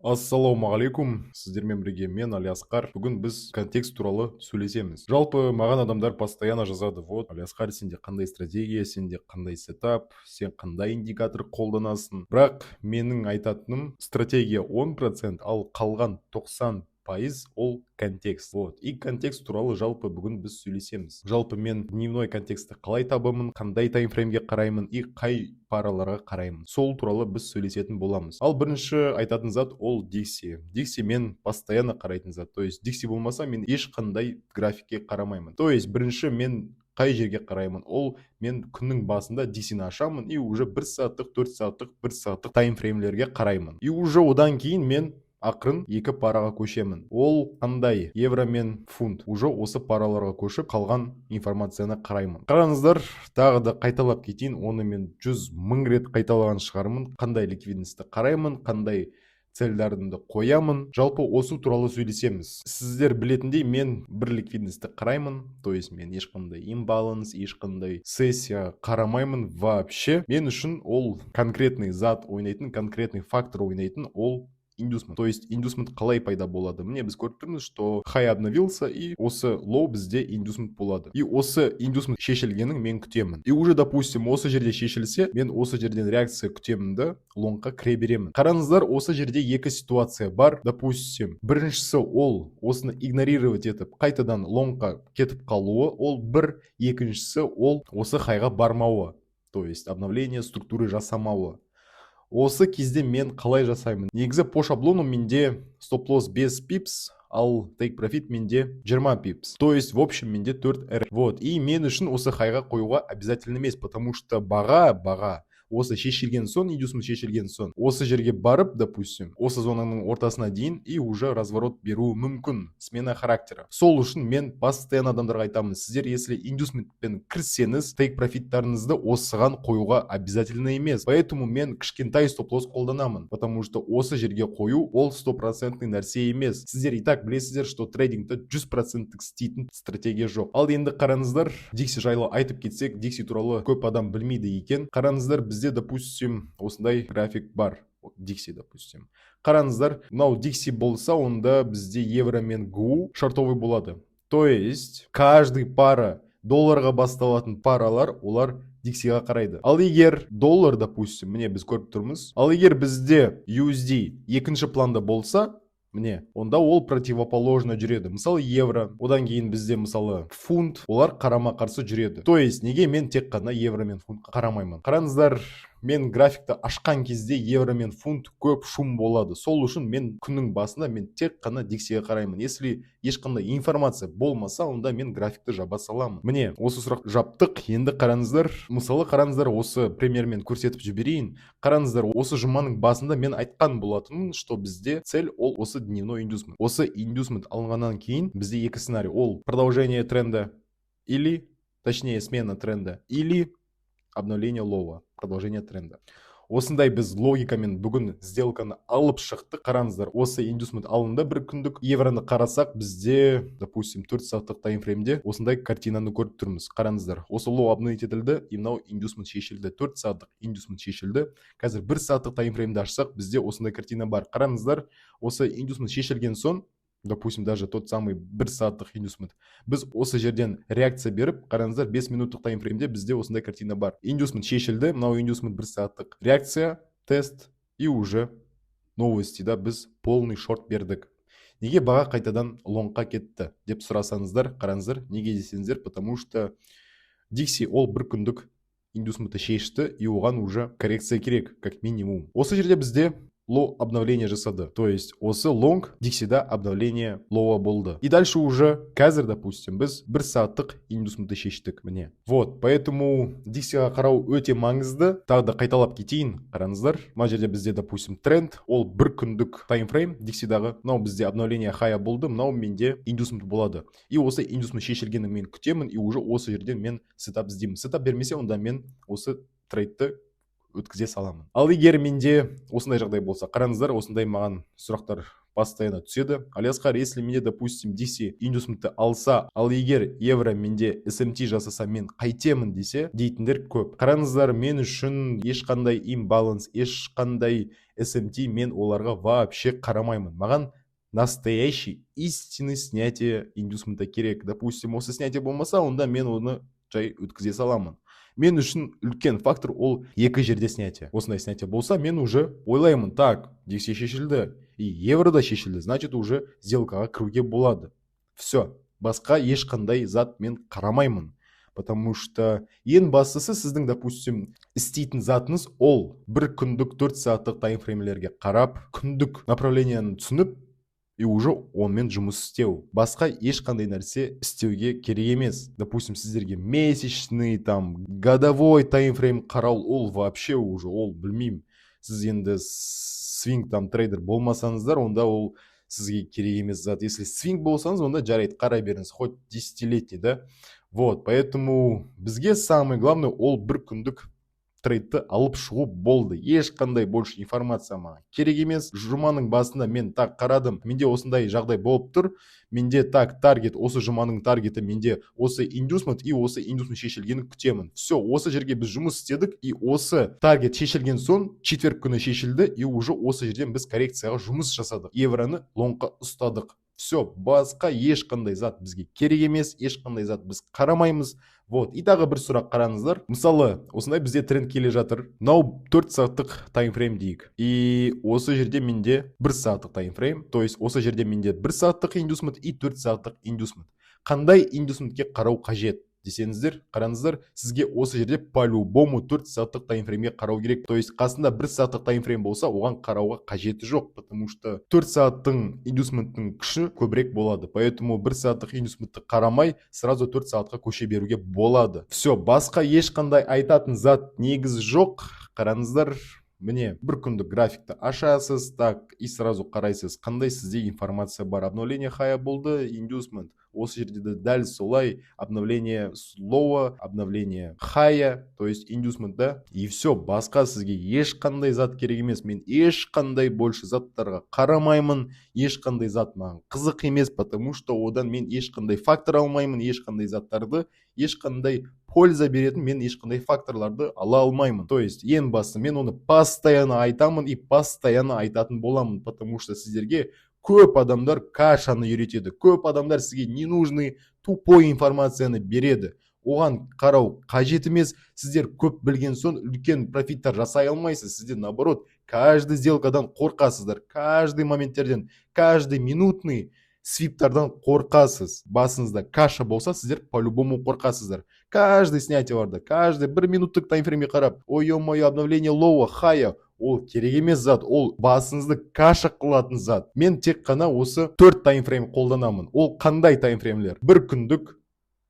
Ассалаумағалейкум, сіздермен бірге мен, Алиасқар. Бүгін біз контекст туралы сөйлесеміз. Жалпы, маған адамдар постоянно жазады: «Вот, Алиасқар, сенде қандай стратегия, сенде қандай сетап, сен қандай индикатор қолданасың?» Бірақ менің айтатыным: стратегия 10%, ал қалған 90% ол контекст. Вот, и контекст туралы жалпы бүгін біз сөйлесеміз. Жалпы, мен дневной контекстті қалай табамын, қандай таймфреймге қараймын и қай параларға қараймын, сол туралы біз сөйлесетін боламыз. Ал бірінші айтатын зат ол DXY. DXY мен постоянно қарайтын зат, то есть DXY болмаса, мен ешқандай графикке қарамаймын. То есть бірінші мен қай жерге қараймын? Ол мен күннің басында DXY-ні ашамын и уже бір сағаттық, 4 сағаттық, бір сағаттық таймфреймлерге қараймын. И уже одан кейін мен ақырын екі параға көшемін. Ол қандай? Евро мен фунт. Уже осы параларға көшіп, қалған информацияны қараймын. Қараңыздар, тағы да қайталап кетейін, оны мен жүз мың рет қайталаған шығармын. Қандай ликвидностьті қараймын, қандай цельдарымды қоямын, жалпы осы туралы сөйлесеміз. Сіздер білетіндей, мен бір ликвидностьті қараймын, то есть мен ешқандай имбаланс, ешқандай сессия қарамаймын вообще. Мен үшін ол конкретный зат ойнайтын, конкретный фактор ойнайтын, ол индюсмент. То есть индюсмент қалай пайда болады? Міне, біз көріп тұрмыз, что хай обновился, и осы лоу бізде индюсмент болады. И осы индюсмент шешілгенін мен күтемін. И уже, допустим, осы жерде шешілсе, мен осы жерден реакция күтемін да, лонгқа кіре беремін. Қараңыздар, осы жерде екі ситуация бар. Допустим, біріншісі ол осыны игнорировать етіп, қайтадан лонгқа кетіп қалуы, ол бір. Екіншісі ол осы хайға бармауы, то есть обновление структуры жасамауы. Осы кезде мен қалай жасаймын? Негізі, по шаблону менде стоп лосс 5 пипс, ал take profit менде 20 пипс, то есть в общем менде 4 р. Вот, и мен үшін осы хайға қоюға обязательно емес, потому что баға осы шешілген соң, индюсмент шешілген соң, осы жерге барып, допустим, осы зонаның ортасына дейін, и уже разворот беруі мүмкін, смена характера. Сол үшін мен постоянно адамдарға айтамын: сіздер, если индюсментпен кірсеңіз, тейк профиттарыңызды осыған қоюға обязательно емес. Поэтому мен кішкентай стоп лосс қолданамын, потому что осы жерге қою ол стопроцентный нәрсе емес. Сіздер и так білесіздер, что трейдингте 100%-тік істейтін стратегия жоқ. Ал енді қараңыздар, DXY жайлы айтып кетсек, DXY туралы көп адам білмейді екен. Қараңыздар, бізде, допустим, осындай график бар, DXY, допустим. Қараңыздар, мынау DXY болса, онда бізде евро мен ГУ шортовый болады. То есть каждый пара, долларға басталатын паралар, олар DXY-ға қарайды. Ал егер доллар, допустим, міне, біз көріп тұрмыз, ал егер бізде USD екінші планда болса, міне, онда ол противоположно жүреді. Мысалы, евро, одан кейін бізде, мысалы, фунт, олар қарама қарсы жүреді. То есть неге мен тек қана евро мен фунтқа қарамаймын? Қараңыздар, мен графикті ашқан кезде евро мен фунт көп шум болады. Сол үшін мен күннің басында мен тек қана DXY-ге қараймын. Если ешқандай информация болмаса, онда мен графикті жаба саламын. Міне, осы сұрақ жаптық. Енді қараңыздар, мысалы, қараңыздар, осы примермен көрсетіп жіберейін. Қараңыздар, осы жұманың басында мен айтқан болатынмын, что бізде цель ол осы дневной индюсмент. Осы индюсмент алынғаннан кейін бізде екі сценарий: ол продолжение тренда или, точнее, смена тренда или обновление лоу, продолжение тренда. Осындай біз логикамен бүгін сделканы алып шықтық. Қараңыздар, осы индюсмент алынды. Бір күндік евроны қарасақ, бізде, допустим, 4 сағаттық таймфреймде осындай картинаны көріп тұрмыз. Қараңыздар, осы лоу обновить етілді и мынау индюсмент шешілді, 4 сағаттық индюсмент шешілді. Қазір бір сағаттық таймфреймді ашсақ, бізде осындай картина бар. Қараңыздар, осы индюсмент шешілген соң, допустим, даже тот самый бір сағаттық индюсмент, біз осы жерден реакция беріп, қараңыздар, 5 минуттық таймфреймде бізде осындай картина бар: индюсмент шешілді, мынау индюсмент, бір сағаттық реакция, тест и уже новостида біз полный шорт бердік. Неге баға қайтадан лонгқа кетті деп сұрасаңыздар, қараңыздар, неге десеңіздер, потому что DXY ол бір күндік индюсментті шешті и оған уже коррекция керек как минимум. Осы жерде бізде лоу обновление жасады, то есть осы лонг DXY-да обновление лоуа болды. И дальше уже қазір, допустим, біз бір сағаттық индюсментті шештік, міне. Вот поэтому DXY-ға қарау өте маңызды. Тағы да қайталап кетейін. Қараңыздар, мына жерде бізде, допустим, тренд, ол бір күндік таймфрейм DXY-дағы. Мынау бізде обновление хая болды, мынау менде индюсмент болады. И осы индюсмент шешілгенін мен күтемін и уже осы жерден мен сетап іздеймін. Сетап бермесе, онда мен осы трейдті өткізе саламын. Ал егер менде осындай жағдай болса, қараңыздар, осындай маған сұрақтар Постоянно түседі. Алиасқар, если менде, допустим, DXY inducement ті алса, ал егер евро менде SMT жасаса, мен қайтемін десе, дейтіндер көп. Қараңыздар, мен үшін ешқандай имбаланс, ешқандай SMT, мен оларға вообще қарамаймын. Маған настоящий, истинный снятие inducement а керек. Допустим, осы снятие болмаса, онда мен оны жай өткізе саламын. Мен үшін үлкен фактор ол екі жерде снятие. Осындай снятие болса, мен уже ойлаймын: так, DXY шешілді и евро да шешілді, значит, уже сделка ға кіруге болады. Все, басқа ешқандай зат мен қарамаймын, потому что ең бастысы сіздің, допустим, істейтін затыңыз ол бір күндік, 4 сағаттық таймфреймлерге қарап, күндік направление ні түсініп и уже онымен жұмыс істеу. Басқа ешқандай нәрсе істеуге керек емес. Допустим, сіздерге месячный, там, годовой таймфрейм қарау, ол вообще уже, ол білмеймін, сіз енді свинг там трейдер болмасаңыздар, онда ол сізге керек емес зат. Если свинг болсаңыз, онда жарайды, қарай беріңіз, хоть десятилетний да. Вот поэтому бізге самый главный ол бір күндік трейдті алып шығу, болды. Ешқандай больше информация маған керек емес. Жұманың басында мен так қарадым, менде осындай жағдай болып тұр, менде так таргет, осы жұманың таргеті менде осы inducement, и осы inducement шешілгенін күтемін. Все, осы жерге біз жұмыс істедік, и осы таргет шешілген соң, четверг күні шешілді, и уже осы жерден біз коррекцияға жұмыс жасадық, евроны лонгқа ұстадық. Все, басқа ешқандай зат бізге керек емес, ешқандай зат біз қарамаймыз. Вот, и тағы бір сұрақ. Қараңыздар, мысалы, осындай бізде тренд келе жатыр. Мынау 4 сағаттық таймфрейм дейік, и осы жерде менде 1 сағаттық таймфрейм, то есть осы жерде менде 1 сағаттық inducement и 4 сағаттық inducement. Қандай inducement ке қарау қажет десеңіздер, қараңыздар, сізге осы жерде по любому 4 сағаттық таймфреймге қарау керек. То есть қасында 1 сағаттық таймфрейм болса, оған қарауға қажеті жоқ, потому что 4 сағаттың inducement тің күші көбірек болады. Поэтому 1 сағаттық inducement ті қарамай, сразу 4 сағатқа көше беруге болады. Все, басқа ешқандай айтатын зат негіз жоқ. Қараңыздар, міне, бір күндік графикті ашасыз, так, и сразу қарайсыз, қандай сізде информация бар. Обновление хая болды, inducement осы жерде де дәл солай, обновление лоу а, обновление хая, то есть inducement да, и все. Басқа сізге ешқандай зат керек емес. Мен ешқандай больше заттарға қарамаймын, ешқандай зат маған қызық емес, потому что одан мен ешқандай фактор алмаймын, ешқандай заттарды, ешқандай польза беретін мен ешқандай факторларды ала алмаймын. То есть ең басты, мен оны постоянно айтамын и постоянно айтатын боламын, потому что сіздерге көп адамдар каша ны үйретеді, көп адамдар сізге ненужный, тупой информацияны береді. Оған қарау қажет емес. Сіздер көп білген соң, үлкен профиттар жасай алмайсыз. Сіздер, наоборот, каждый сделка дан қорқасыздар, каждый моменттерден, каждый минутный свиптардан қорқасыз. Басыңызда каша болса, сіздер по-любому қорқасыздар. Каждый снятие ларда, каждый бір минуттық таймфреймге қарап, ой, ё мое, обновление лоу а, хая, ол керек емес зат, ол басыңызды каша қылатын зат. Мен тек қана осы төрт таймфрейм қолданамын. Ол қандай таймфреймлер? Бір күндік,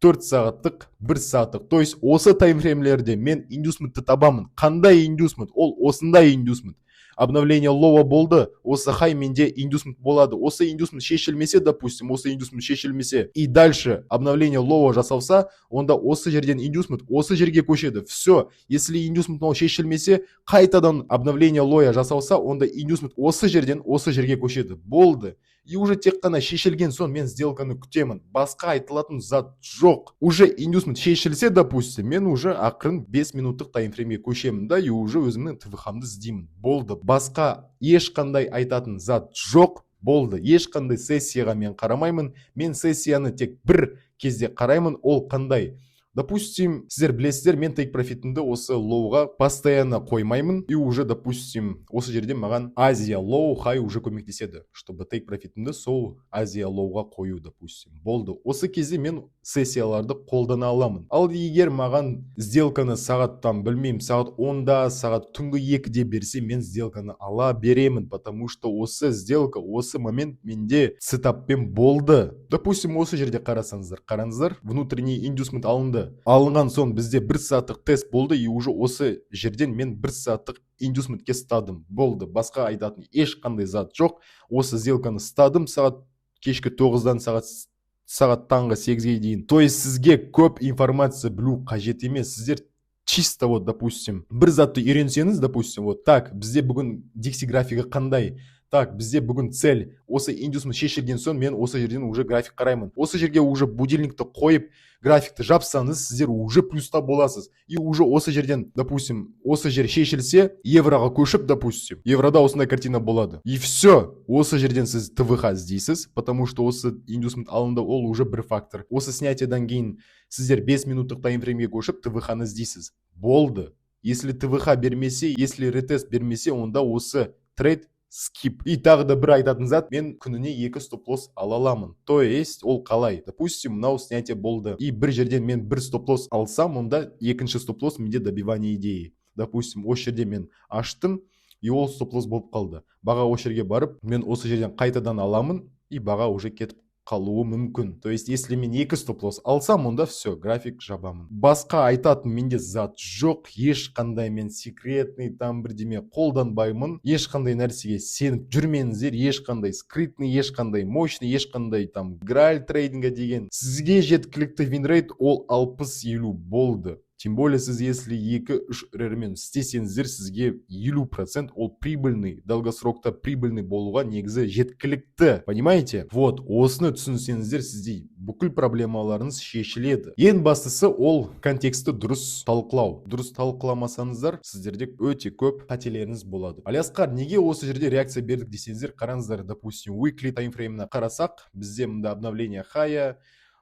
4 сағаттық, 1 сағаттық. То есть осы таймфреймлерде мен inducement ті табамын. Қандай inducement? Ол осындай inducement: обновление лоу а болды, осы хай менде inducement болады. Осы inducement шешілмесе, допустим, осы inducement шешілмесе и дальше обновление лоу а жасалса, онда осы жерден inducement осы жерге көшеді. Все, если inducement мынау шешілмесе, қайтадан обновление лоу а жасалса, онда inducement осы жерден осы жерге көшеді. Болды. И уже тек қана шешілген соң мен сделка ны күтемін. Басқа айтылатын зат жоқ. Уже inducement шешілсе, допустим, мен уже ақырын 5 минуттық таймфреймге көшемін да, и уже өзімнің ТВХ мды іздеймін. Болды, басқа ешқандай айтатын зат жоқ. Болды, ешқандай сессияға мен қарамаймын. Мен сессияны тек бір кезде қараймын. Ол қандай? Допустим, сіздер білесіздер, мен тейк профитімді осы лоу ға постоянно қоймаймын, и уже, допустим, осы жерде маған Азия лоу, хай уже көмектеседі, чтобы тейк профитімді сол Азия лоу ға қою, допустим. Болды, осы кезде мен сессияларды қолдана аламын. Ал егер маған сделка ны сағат там, білмеймін, сағат 10-да, сағат түнгі 2-де берсе, мен сделка ны ала беремін, потому что осы сделка осы момент менде сетаппен болды. Допустим, осы жерде қарасаңыздар, қараңыздар, внутренний inducement алынды. Алынған соң бізде 1 сағаттық тест болды, и уже осы жерден мен 1 сағаттық inducement ке ұстадым. Болды, басқа айтатын ешқандай зат жоқ. Осы сделка ны ұстадым сағат кешкі 9-дан сағат таңғы 8-ге дейін. То есть сізге көп информация білу қажет емес. Сіздер чисто вот, допустим, бір затты үйренсеңіз, допустим, вот так, бізде бүгін DXY графигі қандай? Так, бізде бүгін цель осы inducement шешілген соң, мен осы жерден уже график қараймын. Осы жерге уже будильникті қойып, графикті жапсаңыз, сіздер уже плюста боласыз. И уже осы жерден, допустим, осы жер шешілсе, евроға көшіп, допустим, еврода осындай картина болады, и все. Осы жерден сіз ТВХ іздейсіз, потому что осы inducement алынды, ол уже бір фактор. Осы снятиядан кейін сіздер 5 минуттық таймфреймге көшіп, ТВХ-ны іздейсіз, болды. Если ТВХ бермесе, если ретест бермесе, онда осы трейд скип. И тағы да бір айтатын зат: мен күніне екі стоп лосс ала аламын. То есть ол қалай? Допустим, мынау снятие болды, и бір жерден мен бір стоп лосс алсам, онда екінші стоп лосс менде добивание идеи. Допустим, осы жерде мен аштым, и ол стоп лосс болып қалды. Баға осы жерге барып, мен осы жерден қайтадан аламын, и баға уже кетіп қалуы мүмкін. То есть если мен екі стоп лосс алсам, онда все, график жабамын. Басқа айтатын менде зат жоқ. Ешқандай мен секретный там бірдеме қолданбаймын, ешқандай нәрсеге сеніп жүрмеңіздер, ешқандай скрытный, ешқандай мощный, ешқандай там грааль трейдинга деген. Сізге жеткілікті винрейт ол 60-50 болды. Тем более сіз если 2-3 рмен істесеңіздер, сізге 50% ол прибыльный, долгосрокта прибыльный болуға негізі жеткілікті, понимаете? Вот осыны түсінсеңіздер, сізде бүкіл проблемаларыңыз шешіледі. Ең бастысы ол контекстті дұрыс талқылау. Дұрыс талқыламасаңыздар, сіздерде өте көп қателеріңіз болады. «Алиасқар, неге осы жерде реакция бердік?» десеңіздер, қараңыздар, допустим, weekly таймфрейміне қарасақ, бізде мында обновление хая,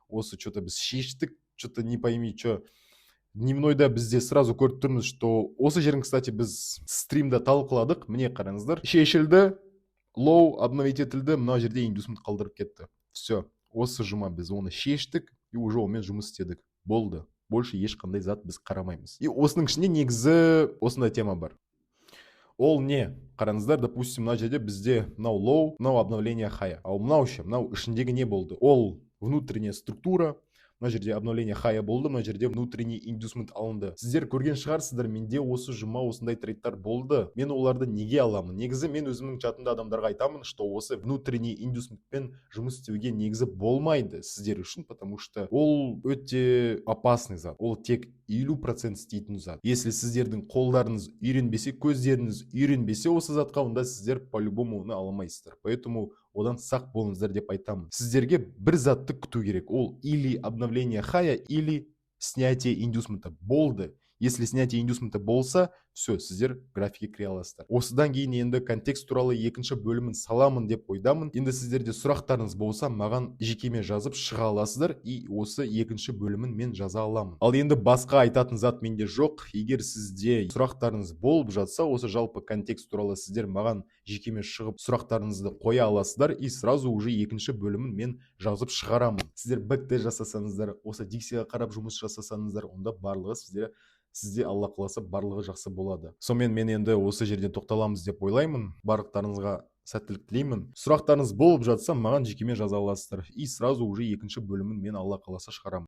осы что то біз шештік, что то не пойми что. Дневнойда бізде сразу көріп тұрмыз, что осы жерін, кстати, біз стримда талқыладық. Міне, қараңыздар, шешілді, лоу обновить етілді, мына жерде inducement қалдырып кетті. Все, осы жұма біз оны шештік и уже онымен жұмыс істедік, болды. Больше ешқандай зат біз қарамаймыз. И осының ішінде негізі осындай тема бар. Ол не? Қараңыздар, допустим, мына жерде бізде мынау лоу, мынау обновление хая. Ал мынау ше, мынау ішіндегі не болды? Ол внутренняя структура. Мына жерде обновление хая болды, мына жерде внутренний inducement алынды. Сіздер көрген шығарсыздар, менде осы жұма осындай трейдтар болды. Мен оларды неге аламын? Негізі мен өзімнің чатымда адамдарға айтамын, что осы внутренний inducement пен жұмыс істеуге негізі болмайды сіздер үшін, потому что ол өте опасный зат, ол тек 50% істейтін зат. Если сіздердің қолдарыңыз үйренбесе, көздеріңіз үйренбесе осы затқа, онда сіздер по любому оны ала алмайсыздар. Поэтому одан сақ болыңыздар деп айтамын. Сіздерге бір затты күту керек: ол или обновление хая, или снятие inducement а, болды. Если снятие inducement а болса, все, сіздер графикке кіре аласыздар. Осыдан кейін енді контекст туралы екінші бөлімін саламын деп ойдамын. Енді сіздерде сұрақтарыңыз болса, маған жекеме жазып шыға аласыздар, и осы екінші бөлімін мен жаза аламын. Ал енді басқа айтатын зат менде жоқ. Егер сізде сұрақтарыңыз болып жатса, осы жалпы контекст туралы, сіздер маған жекеме шығып, сұрақтарыңызды қоя аласыздар, и сразу уже екінші бөлімін мен жазып шығарамын. Сіздер бэктест жасасаңыздар, осы диксиға қарап жұмыс жасасаңыздар, онда барлығы сізде, Алла қаласа, барлығы жақсы болады. Сонымен, мен енді осы жерден тоқталамыз деп ойлаймын. Барлықтарыңызға сәттілік тілеймін. Сұрақтарыңыз болып жатса, маған жекеме жаза аласыздар, и сразу уже екінші бөлімін мен, Алла қаласа, шығарамын.